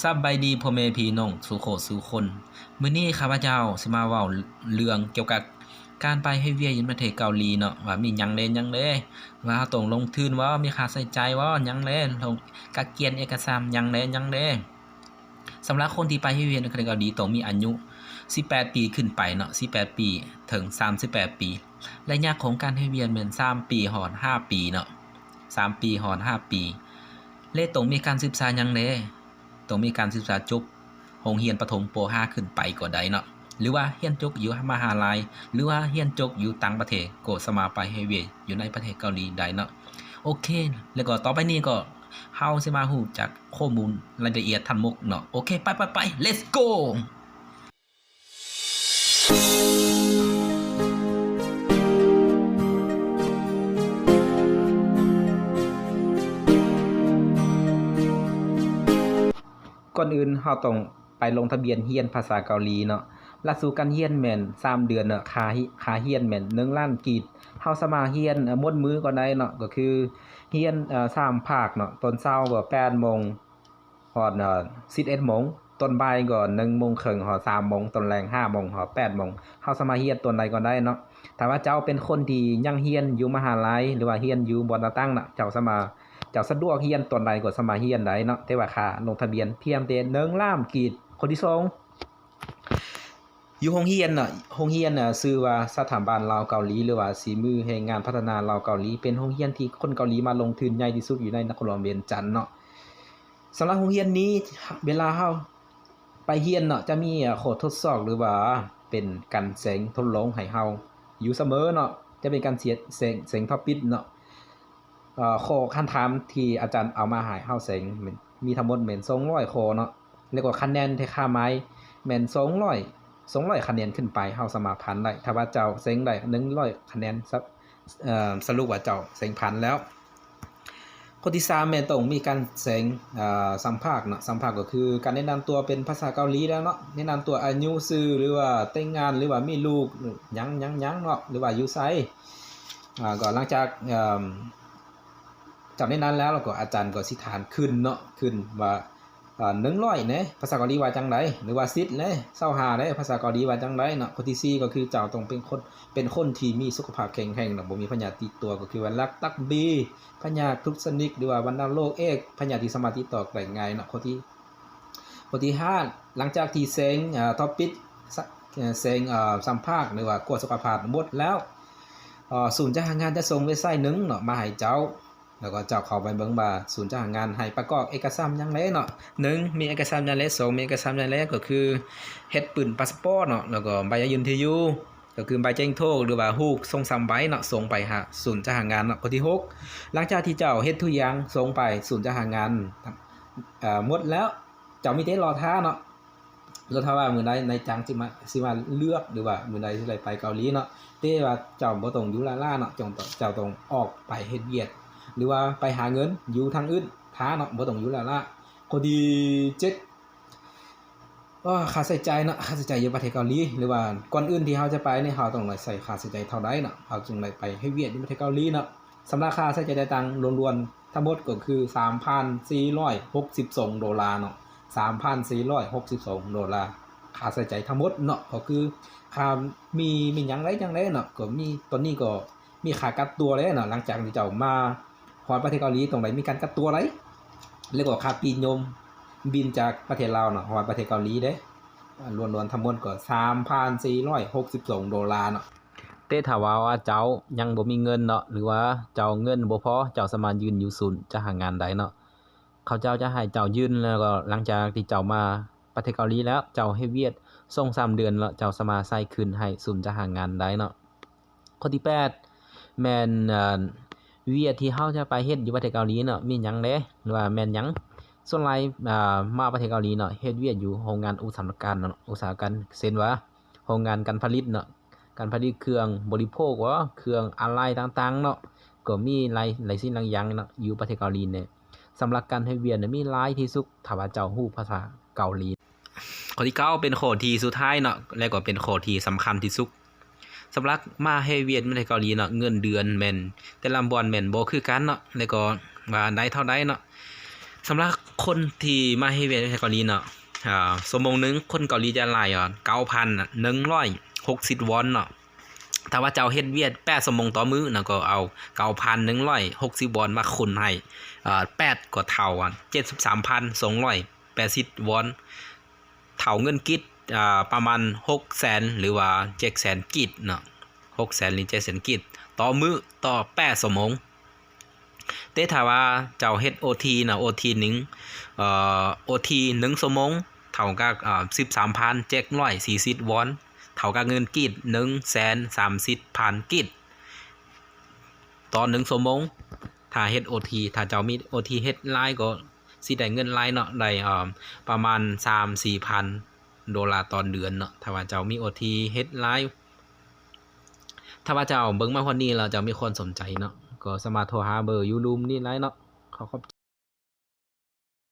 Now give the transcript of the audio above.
ສະບາຍດີພໍ່ແມ່ພີ່ນ້ອງສູ່ຄົນສູ່ຄົນ. ມື້ນີ້ຂ້າພະເຈົ້າຊິມາເວົ້າເລື່ອງກ່ຽວກັບການໄປເຮັດວຽກຢູ່ປະເທດເກົາຫຼີເນາະ ວ່າມີຫຍັງແດ່ຫຍັງແດ່ ວ່າເຮົາຕ້ອງລົງທຶນບໍ່ ມີຄ່າໃຊ້ຈ່າຍບໍ່ ຫຍັງແດ່ ຕ້ອງກະກຽນເອກະສານຫຍັງແດ່ຫຍັງແດ່. ສຳລັບຄົນທີ່ໄປເຮັດວຽກໃນປະເທດເກົາຫຼີຕ້ອງມີອາຍຸສິບແປດປີຂຶ້ນໄປເນາະ ສິບແປດປີເຖິງສາມສິບແປດປີ. ໄລຍະຂອງການເຮັດວຽກແມ່ນສາມປີຮອດຫ້າປີເນາະ ສາມປີຮອດຫ້າປີ ແລະຕ້ອງມີການສຶກສາຫຍັງແດ່ ຕ້ອງມີການສຶກສາຈົບໂຮງຮຽນປະຖົມ ປໍຫ້າ ຂຶ້ນໄປກໍໄດ້ເນາະ ຫຼືວ່າຮຽນຈົບຢູ່ມະຫາໄລ ຫຼືວ່າຮຽນຈົບຢູ່ຕ່າງປະເທດ ກໍສາມາດໄປເຮັດວຽກຢູ່ໃນປະເທດເກົາຫຼີໄດ້ເນາະ. ໂອເຄ ແລ້ວກໍຕໍ່ໄປນີ້ກໍເຮົາຊິມາຮູ້ຈັກຂໍ້ມູນລາຍລະອຽດທັງໝົດເນາະ. ໂອເຄ ໄປໆໆ let's go. ກ່ອນອື່ນເຮົາຕ້ອງໄປລົງທະບຽນຮຽນພາສາເກົາຫຼີເນາະ. ຫຼັກສູດການຮຽນແມ່ນສາມເດືອນເນາະ ຄ່າ ຄ່າຮຽນແມ່ນໜຶ່ງລ້ານກີບ. ເຮົາສາມາດຮຽນ ເອີ ໝົດມື້ກໍໄດ້ເນາະ ກໍຄືຮຽນ ເອີ ສາມພາກເນາະ ຕອນເຊົ້າກໍແປດໂມງ ຮອດ ເອີ ສິບເອັດໂມງ, ຕອນບ່າຍກໍໜຶ່ງໂມງເຄິ່ງຮອດສາມໂມງ, ຕອນແລງຫ້າໂມງຮອດແປດໂມງ ເຮົາສາມາດຮຽນຕອນໃດກໍໄດ້ເນາະ. ຖ້າວ່າເຈົ້າເປັນຄົນທີ່ຍັງຮຽນຢູ່ມະຫາໄລ ຫຼືວ່າຮຽນຢູ່ບ່ອນຕ່າງໆນະ ເຈົ້າສາມາດ ເຈົ້າສະດວກຮຽນຕອນໃດກໍສາມາດຮຽນໄດ້ເນາະ ແຕ່ວ່າຄ່າລົງທະບຽນພຽງແຕ່ໜຶ່ງລ້ານກີບ. ຂໍ້ທີສອງ ຢູ່ໂຮງຮຽນເນາະ ໂຮງຮຽນ ເອີ ຊື່ວ່າສະຖາບັນລາວເກົາຫຼີ ຫຼືວ່າສີມືແຮງງານພັດທະນາລາວເກົາຫຼີ ເປັນໂຮງຮຽນທີ່ຄົນເກົາຫຼີມາລົງທຶນໃຫຍ່ທີ່ສຸດຢູ່ໃນນະຄອນຫຼວງວຽງຈັນເນາະ. ສຳລັບໂຮງຮຽນນີ້ ເວລາເຮົາໄປຮຽນເນາະ ຈະມີ ເອີ ຂໍ້ທົດສອບ ຫຼືວ່າເປັນການເສັງທົດລອງໃຫ້ເຮົາຢູ່ສະເໝີເນາະ ຈະເປັນການເສງ ເສັງທອບປິກເນາະ. ເອີ ຂໍ້ຄຳຖາມທີ່ອາຈານເອົາມາໃຫ້ເຮົາເສັງ ມີທັງໝົດແມ່ນສອງຮ້ອຍຂໍ້ເນາະ ແລ້ວກໍຄະແນນທີ່ຄາດໝາຍແມ່ນສອງຮ້ອຍ ສອງຮ້ອຍຄະແນນຂຶ້ນໄປ ເຮົາສາມາດຜ່ານໄດ້. ຖ້າວ່າເຈົ້າເສັງໄດ້ໜຶ່ງຮ້ອຍຄະແນນ ສະ ເອີ ສະຫຼຸບວ່າເຈົ້າເສັງຜ່ານແລ້ວ. ຂໍ້ທີສາມແມ່ນຕ້ອງມີການເສັງ ເອີ ສຳພາດເນາະ ສຳພາດກໍຄືການແນະນຳຕົວເປັນພາສາເກົາຫຼີແລ້ວເນາະ ແນະນຳຕົວອາຍຸ ຊື່ ຫຼືວ່າແຕ່ງງານ ຫຼືວ່າມີລູກຫຍັງໆໆເນາະ ຫຼືວ່າຢູ່ໃສ. ອາ ກໍຫຼັງຈາກ ເອີ ເຈົ້າແນະນຳແລ້ວ ແລ້ວກໍອາຈານກໍຊິຖາມຂຶ້ນເນາະ ຂຶ້ນວ່າ ອາ ໜຶ່ງຮ້ອຍແດ່ ພາສາເກົາຫຼີວ່າຈັ່ງໃດ ຫຼືວ່າສິບແດ່ ຊາວຫ້າແດ່ ພາສາເກົາຫຼີວ່າຈັ່ງໃດເນາະ. ຂໍ້ທີສີ່ກໍຄືເຈົ້າຕ້ອງເປັນຄົນ ເປັນຄົນທີ່ມີສຸຂະພາບແຂງແຮງເນາະ ບໍ່ມີພະຍາດຕິດຕົວ ກໍຄືວ່າລັກ ຕັກບີ ພະຍາດທຸກຊະນິດ ຫຼືວ່າວັນນະໂລກ ເອດສ໌ ພະຍາດທີ່ສາມາດຕິດຕໍ່ໄດ້ງ່າຍເນາະ. ຂໍ້ທີ ຂໍ້ທີຫ້າ ຫຼັງຈາກທີ່ເສັງ ເອີ ທອບປິກ ສະ ເອີ ເສັງ ເອີ ສຳພາດ ຫຼືວ່າກວດສຸຂະພາບໝົດແລ້ວ ເອີ ສູນຈັດຫາງານຈະສົ່ງເວັບໄຊໜຶ່ງເນາະ ມາໃຫ້ເຈົ້າ ແລ້ວກໍເຈົ້າເຂົ້າໄປເບິ່ງວ່າສູນຈັດຫາງານໃຫ້ປະກອບເອກະສານຫຍັງແດ່ເນາະ. ໜຶ່ງ ມີເອກະສານຫຍັງແດ່ ສອງ ມີເອກະສານຫຍັງແດ່ ກໍຄືເຮັດປຶ້ມພາສະປອດເນາະ ແລ້ວກໍໃບຍືນທີ່ຢູ່ ກໍຄືໃບແຈ້ງໂທກ ຫຼືວ່າຮູບສອງສາມໃບເນາະ ສົ່ງໄປຫາສູນຈັດຫາງານເນາະ. ຂໍ້ທີຫົກ ຫຼັງຈາກທີ່ເຈົ້າເຮັດທຸກຢ່າງສົ່ງໄປສູນຈັດຫາງານ ເອີ ໝົດແລ້ວ ເຈົ້າມີແຕ່ລໍຖ້າເນາະ ລໍຖ້າວ່າມື້ໃດນາຍຈ້າງຊິມາ ຊິມາເລືອກ ຫຼືວ່າມື້ໃດຊິໄດ້ໄປເກົາຫຼີເນາະ. ແຕ່ວ່າເຈົ້າບໍ່ຕ້ອງຢູ່ລ້າໆເນາະ ເຈົ້າຕ້ອງ ເຈົ້າຕ້ອງອອກໄປເຮັດວຽກ ຫຼືວ່າໄປຫາເງິນຢູ່ທາງອື່ນຖ້າເນາະ ບໍ່ຕ້ອງຢູ່ລ້າໆ. ຂໍ້ທີເຈັດ ເອີ ຄ່າໃຊ້ຈ່າຍເນາະ ຄ່າໃຊ້ຈ່າຍຢູ່ປະເທດເກົາຫຼີ ຫຼືວ່າກ່ອນອື່ນທີ່ເຮົາຈະໄປນີ້ ເຮົາຕ້ອງໄດ້ໃຊ້ຄ່າໃຊ້ຈ່າຍເທົ່າໃດເນາະ ເຮົາຈຶ່ງໄດ້ໄປເຮັດວຽກຢູ່ປະເທດເກົາຫຼີເນາະ. ສຳລັບຄ່າໃຊ້ຈ່າຍຕ່າງໆລວມໆທັງໝົດກໍຄືສາມພັນສີ່ຮ້ອຍຫົກສິບສອງໂດລາເນາະ ສາມພັນສີ່ຮ້ອຍຫົກສິບສອງໂດລາ ຄ່າໃຊ້ຈ່າຍທັງໝົດເນາະ ກໍຄືຄ່າມີ ມີຫຍັງໃດຫຍັງໃດເນາະ ກໍມີ ຕອນນີ້ກໍມີຄ່າກັກຕົວແລ້ວເນາະ ຫຼັງຈາກທີ່ເຈົ້າມາຮອດປະເທດເກົາຫຼີ ຕ້ອງໄດ້ມີການກັກຕົວໃດ ແລ້ວກໍຄ່າປີ້ຍົນບິນຈາກປະເທດລາວເນາະ ຮອດປະເທດເກົາຫຼີເດ້ ລວມໆທັງໝົດກໍສາມພັນສີ່ຮ້ອຍຫົກສິບສອງໂດລາເນາະ. ແຕ່ຖ້າວ່າ ວ່າເຈົ້າຍັງບໍ່ມີເງິນເນາະ ຫຼືວ່າເຈົ້າເງິນບໍ່ພໍ ເຈົ້າສາມາດຍື່ນຢູ່ສູນຈັດຫາງານໄດ້ເນາະ ເຂົາເຈົ້າຈະໃຫ້ເຈົ້າຍື່ນ ແລ້ວກໍຫຼັງຈາກທີ່ເຈົ້າມາປະເທດເກົາຫຼີແລ້ວ ເຈົ້າເຮັດວຽກສອງສາມເດືອນແລ້ວ ເຈົ້າສາມາດໃຊ້ຄືນໃຫ້ສູນຈັດຫາງານໄດ້ເນາະ. ຂໍ້ທີແປດ ແມ່ນ ເອີ ວຽກທີ່ເຮົາຈະໄປເຮັດຢູ່ປະເທດເກົາຫຼີເນາະ ມີຫຍັງແດ່ ຫຼືວ່າແມ່ນຫຍັງ? ສ່ວນຫຼາຍ ເອີ ມາປະເທດເກົາຫຼີເນາະ ເຮັດວຽກຢູ່ໂຮງງານອຸດສາຫະກຳເນາະ ອຸດສາຫະກຳ ເຊັ່ນວ່າໂຮງງານການຜະລິດເນາະ ການຜະລິດເຄື່ອງບໍລິໂພກບໍ ເຄື່ອງອາໄຫຼ່ຕ່າງໆເນາະ ກໍມີຫຼາຍ ຫຼາຍສິ່ງຫຼາຍຢ່າງເນາະ ຢູ່ປະເທດເກົາຫຼີນີ້. ສຳລັບການເຮັດວຽກນີ້ມີຫຼາຍທີ່ສຸດ ຖ້າວ່າເຈົ້າຮູ້ພາສາເກົາຫຼີ. ຂໍ້ທີເກົ້າ ເປັນຂໍ້ທີ່ສຸດທ້າຍເນາະ ແລະກໍເປັນຂໍ້ທີ່ສຳຄັນທີ່ສຸດ ສຳລັບມາເຮັດວຽກຢູ່ປະເທດເກົາຫຼີເນາະ ເງິນເດືອນແມ່ນແຕ່ລະບ່ອນແມ່ນບໍ່ຄືກັນເນາະ ແລະກໍວ່າໄດ້ເທົ່າໃດເນາະ. ສຳລັບຄົນທີ່ມາເຮັດວຽກໃນເກົາຫຼີເນາະ ອ່າ ຊົ່ວໂມງໜຶ່ງ ຄົນເກົາຫຼີຈະໄດ້ ອ່າ ເກົ້າພັນໜຶ່ງຮ້ອຍຫົກສິບວອນເນາະ. ຖ້າວ່າເຈົ້າເຮັດວຽກແປດຊົ່ວໂມງຕໍ່ມື້ເນາະ ກໍເອົາເກົ້າພັນໜຶ່ງຮ້ອຍຫົກສິບວອນມາຄູນໃຫ້ ເອີ ແປດກໍເທົ່າ ເຈັດສິບສາມພັນສອງຮ້ອຍແປດສິບວອນ ເທົ່າເງິນກີບ ອ່າ ປະມານຫົກແສນ ຫຼືວ່າເຈັດແສນກີບເນາະ ຫົກແສນ ຫຼື ເຈັດແສນກີບຕໍ່ມື້ ຕໍ່ແປດຊົ່ວໂມງ. ແຕ່ຖ້າວ່າເຈົ້າເຮັດໂອທີເນາະ ໂອທີໜຶ່ງ ເອີ ໂອທີໜຶ່ງຊົ່ວໂມງ ເທົ່າກັບ ເອີ ສິບສາມພັນເຈັດຮ້ອຍສີ່ສິບວອນ ເທົ່າກັບເງິນກີບ ໜຶ່ງແສນສາມສິບພັນກີບຕໍ່ໜຶ່ງຊົ່ວໂມງ. ຖ້າເຮັດໂອທີ ຖ້າເຈົ້າມີໂອທີເຮັດຫຼາຍ ກໍຊິໄດ້ເງິນຫຼາຍເນາະ ໄດ້ ເອີ ປະມານສາມສີ່ພັນໂດລາຕໍ່ເດືອນເນາະ ຖ້າວ່າເຈົ້າມີໂອທີເຮັດຫຼາຍ. ຖ້າວ່າເຈົ້າເບິ່ງມາຮອດນີ້ແລ້ວ ເຈົ້າມີຄວາມສົນໃຈເນາະ ກໍສາມາດໂທຫາເບີຢູ່ລຸ່ມນີ້ໄດ້ເນາະ. ຂໍຂອບ